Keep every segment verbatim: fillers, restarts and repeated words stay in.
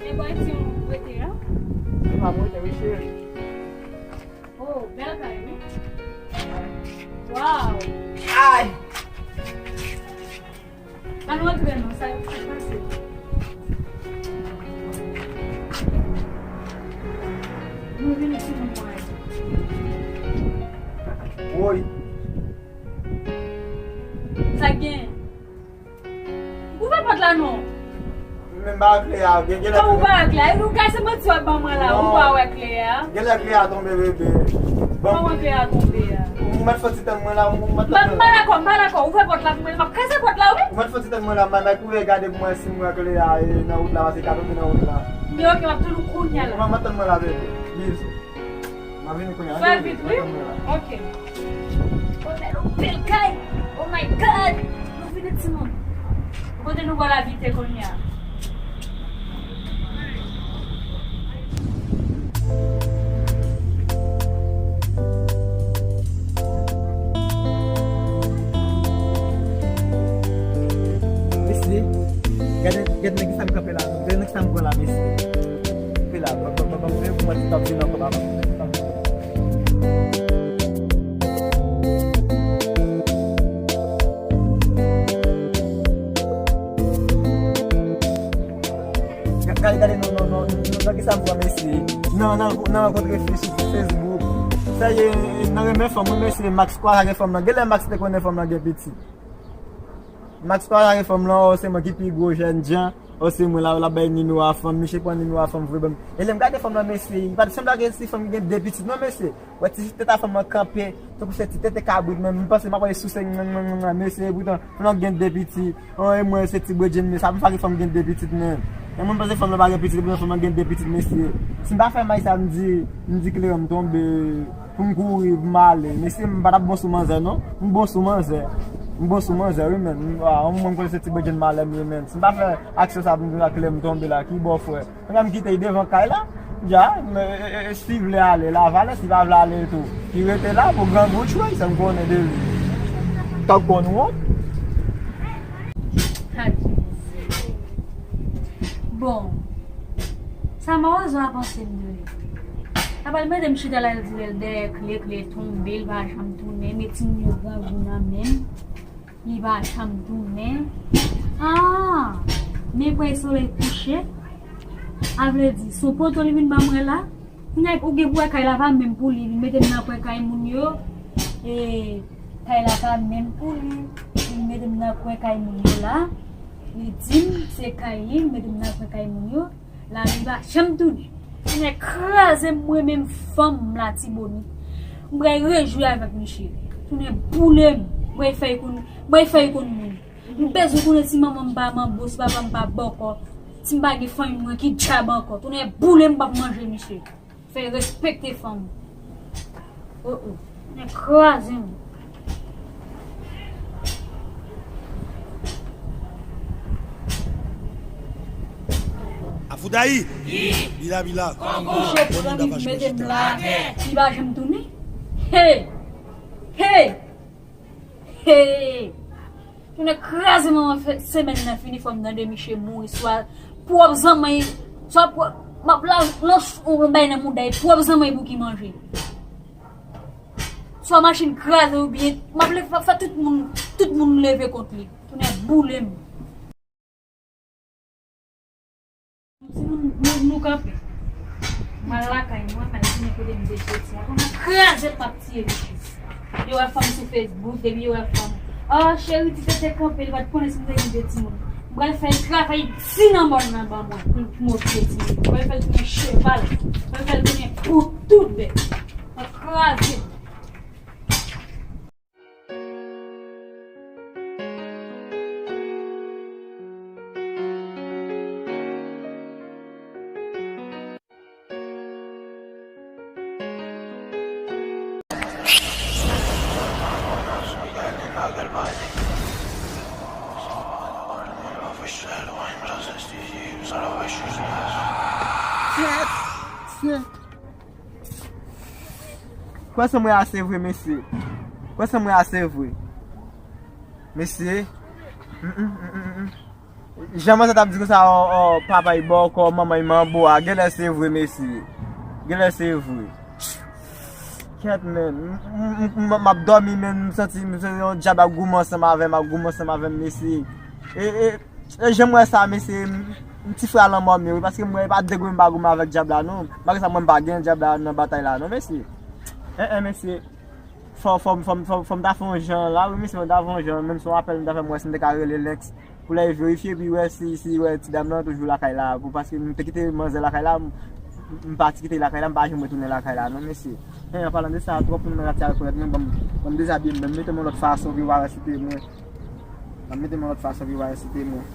E bò isi w rete a? Se pa mwen, se wi, cheri. Oh, bèl kay, wi. Wow! Ay! Ann rantre non, sa yo k pase. Nou vini timoun mwen. Woy. Sa k gen? Ouvè pòt la non. Men m pa wè klè a, gen, gen lè. Kòman ou pa wè klè a? Ou ka se manti w ap ban mwen la, ou pa wè klè a? Gen lè klè a tonbe, bebe. Kòman klè a tonbe a? Ou mèt fè ti tann mwen la, ou mèt tann mwen la. M pa dakò, m pa dakò. Ouvè pòt la pou mwen, m ap kraze pòt la, wi. Ou mèt fè ti tann mwen la, m bay kouvè gade pou mwen si m wè klè a, e, nan wout la, paske l ka tonbe nan wout la. Men oke, m ap tann ou kounye a la. M ap tann mwen la, bebe. Bizou. M ap vini kounye a. Fè vit, wi. Oke. Oh, men nou bèl kay. Oh my God. Nou vini timoun. Kote nou pral abite kounye a? Mesye, gade, gade nèg sa m kanpe la. Gade nèg sa m pran la, mesye. Kanpe la, ban, ban, ban, ban, ban, ban, ban, ban, ban, ban, ban, ban, ban. Ga-, gade, gade, non, non, non, non, non, ki sa m pran, mesye? Nan, nan, nan rankontre fi sou Facebook. Sa ye, nan renmen fanm, wi, mesye, Max kwa sa gen fanm nan. Genlè Max te konnen fanm nan gen pitit. Max pa lage fanm lan, o, se mwen ki pi gwo jènjan, o, se mwen la, l ap bay nimewo a fanm, misye pran nimewo a fanm vre ban m. E lè m gade fanm lan, mesye, li pa t sanble ak ti fanm ki gen de pitit non, mesye. Wè ti tèt a fanm lan kanpe, tankou se ti tete kabrit, men m panse m ap wè souse, mesye, epoutan fanm lan gen de pitit. O, e mwen se ti bredjenn, men sa pou fake fanm gen de pitit, men. E mwen panse fanm lan pa gen pitit, epoutan fanm lan gen de pitit, mesye. Si m pa fè may sa, m di, m di kleren m tonbe. Pou m kouri, pou m ale. Mesye, m pa t ap bon sou manzè, non. M bon sou manzè. M bon sou manzè, wi, men. M, a, yon moun konnen se ti bredjenn malè m ye, men. Si m pa fè aksyon sa pou m di kleren m tonbe la, ki bò, frè? Mwen, m kite l devan kay la. Dja, men, e, e, e, si vle ale, l a vale, si pa vle ale tou. Li rete la pou grangou tchwey, sa m konnen de li. Tank bon wont. Bon. Sa mawozo a panse m de li. Apa l mete m chita la, l di l dèyè kle, kle tonbe, l pa janm tounen, met timoun yo grangou nan men m, li pa janm tounen. Ah! Men pwen solèy kouche, a vle di, se yon poto li vin ban mwen la. Kounye a ou gen pou wè kay la pa menm pou li, li mete m nan kwen kay moun yo. E kay la pa menm pou li, li mete m nan kwen kay moun yo la. Li di m se kay li, li mete m nan kwen kay moun yo. Lari pa janm tounen. Tounen kraze m, mwen menm fanm Latibonit. M pral rejwi avèk misye. Tounen boule m. Mwen fèy konn, mwen fèy konn moun. M bezwen konnen si manman m pa manbo, si papa m pa bòkò, si m pa gen fanmi mwen ki djab ankò. Tounen boule m, m p ap manje misye. Fè respekte fanm. Oh, oh. Tounen kraze m. Afoudayi! Bila, bila! Kouche pou zanmi m mete m la. Li pa janm tounen. Hey! Hey! Hey! Tounen kraze manman fè semèn nan fini fò m tande misye mouri swa pwòp zanmay, swa pwòp, m ap la lans yon bay nan mouda l, pwòp zanmay pou ki manje. Swa machin kraze oubyen m ap leve fè tout moun, tout moun leve kont li. Tounen boule m. Si nou, nou, nou kanpe. M al lakay mwen, m al tounen kote m te soti a. Kòman kraze m ap tiye misye. Yo wè fanm sou Facebook, depi yo wè fanm. Oh, cheri, ti tete kanpe, li pa t konnen si m te gen de timoun. M pral fè l travay di nan mòn nan ban mwen, pou, pou m okipe timoun. M pral fè l tounen cheval, m pral fè l tounen pou tout bèt. M ap kraze. Kwè se mwen a se vre, mesye. Kwè se mwen a se vre. Mesye. Mm, mm, mm, mm, mm. Jan manzè t ap di konsa, o, o, papa y bòkò, manman y manbo a, genlè se vre, mesye. Genlè se vre. Kèt, men. M, m, m, m, m ap dòmi, men m santi, m santi yon dyab ap goumen ansanm avè m, ap goumen ansanm avè m, mesye. E, e, e jan m wè sa, mesye, m, m ti frè a lanmò m ye, wi, paske m wè e pa de goumen m pa goumen avèk dyab la, non. Malgre sa, mwen m pa gen dyab la nan batay la, non, mesye. En, en, mesye. Fò, fò, fò, fò, fò m ta fè yon jan la, wi, mesye, fò m ta fè yon jan, menm si yon apèl m ta fè, m wè si m te ka rele Lenx. Pou l al verifye, epi wè si, si wè ti dam nan toujou lakay la. Pou, paske m te kite manzè lakay la, m, m pati kite lakay la, m pa janm retounen lakay la, non, mesye. Hen, an palan de sa, twòp moun nan katye a rekonèt mwen, ban m, ban m dezabiye m, ban m mete m yon lòt fason, epi w a wè si te mwen. Ban m mete m yon lòt fason, epi w a wè si te mwen.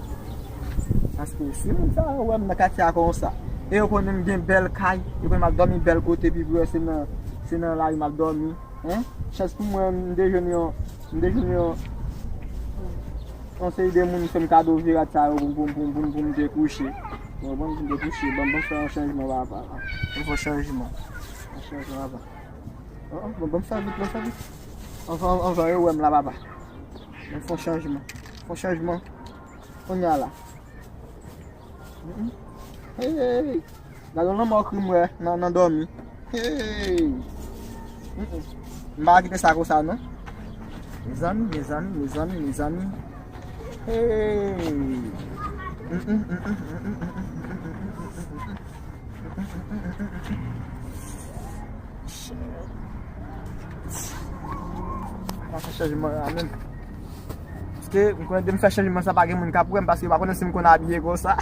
Paske si moun sa yo wè m nan katye a konsa, e yo konnen m gen bèl kay, yo konnen m ap dòmi bèl kote, epi pou yo wè se nan, se nan lari m ap dòmi. Hen? Chans pou mwen, m te jwenn yon, m te jwenn yon, yon seri de moun fè m kado vye rad sa yo pou, pou, pou, pou, pou m te kouche. Bon, bon, pou m te kouche. Bon, bon, fè yon chanjman, papa. Bon, fè yon chanjman. Yon chanjman, papa. Oh, oh, bon, bon, fè vit, bon, fè vit. Anvan, anvan yo wè m la, papa. Bon, fè yon chanjman. Fè yon chanjman. Kounye a la. Mm, mm. Hey, hey, hey. Gade yon lanmò krim wè nan, nan dòmi. Hey. Mm, mm. M pa kite sa konsa non. Mezanmi, mezanmi, mezanmi, mezanmi. Hey. Mm, mm, mm, mm. Pa fè chanjman an menm. Paske m konnen depi m fè chanjman sa pa gen moun k ap wè m paske yo pa konnen si m konn abiye konsa.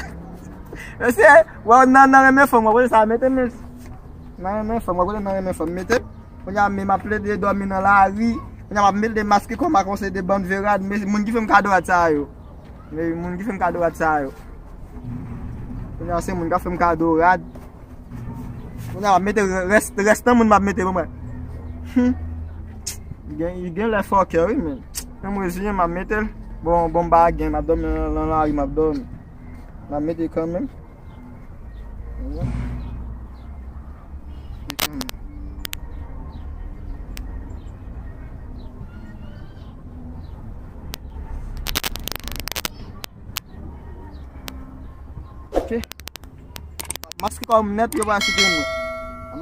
Mesye, wè nan, nan renmen fanm, w ap wè sa, mete m. Nan renmen fanm, w ap wè nan renmen fanm, mete m. Kounye a menm m ap plede dòmi nan lari. Kounye a m ap mete de maske kò m ak yon seri de bann vye rad, men moun ki fè m kado rad sa yo. Men moun ki fè m kado rad sa yo. Kounye a se moun k ap fè m kado rad. Kounye a m ap mete rès, rès nan moun m ap mete pou mwen. Hmm. Li gen, li gen lè fòkè wi, men. Men mwen reziyen m ap mete l. Bon, bon, m pa gen, m ap dòmi nan, nan lari, m ap dòmi. M ap mete kanmenm. Ok. Maske kò m nèt, yo pa site mwen.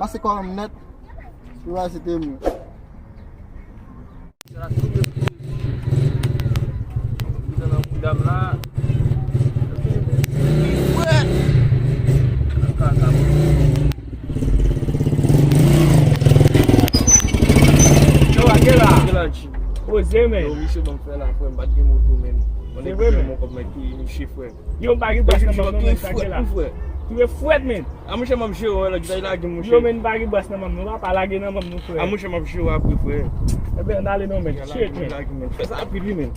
Maske kò m nèt, yo pa site mwen. Yo, misye ban m fè la, frè, m pa t gen moto, men. Se vre, men. Mwen kòb mwen touye misye, frè. Yo, m pa gen bras nan manm non, men sa ke la. Touye frèt, men. A, monchè, m ap jere w, lòt jou lage m, monchè. Yo, men, m pa gen bras nan manm non, papa, lage nan manm non, frè. A, monchè, m ap jere w apre, frè. Ebyen, ann ale non, men. Shit, men. Lage, men. Fè sa rapid, wi, men.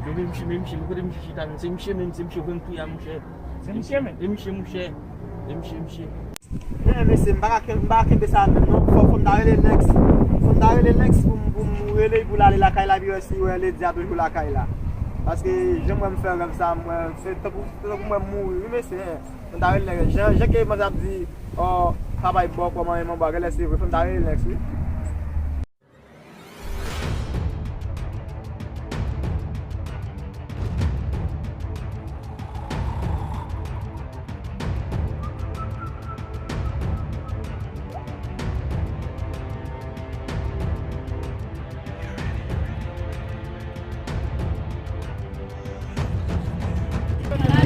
Yo, men misye, men misye, men kote misye chita menm? Se misye menm, se misye vre m touye a, monchè. Se misye menm? Se misye, monchè. Se misye, misye. Men, mesye, m pa ka ken-, m pa ka kenbe sa menm non. Fò, fò m ta rele Lenx. Fò m ta rele Lenx pou m, pou m rele l pou l ale lakay la, epi wè si wè Lady a toujou lakay la. Paske jan m wè m fè rèv sa, m wè, se tankou, se tankou m wè m mouri, wi, mesye. Fò m ta rele Lenx. Jan, jan ke manzè ap di, o, papa y bòkò, manman y manbo a, genlè se vre. Fò m ta rele Lenx, wi.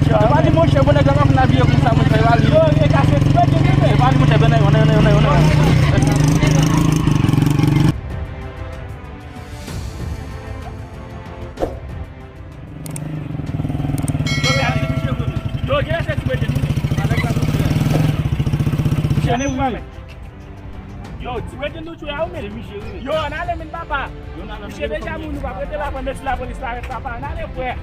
E pa li monchè, bon nèg la pa konn abiye konsa monchè, e pa li. E pa li monchè, ben nan yo, nan yo, nan yo, nan yo, nan yo. Yo, genlè se ti Bredin wi. Yo, ti Bredin nou tchwe a ou men. Yo, ann ale men papa. Misye deja mouri, nou pa prete la, mèsi lapolis la, rèt papa, n ale frè.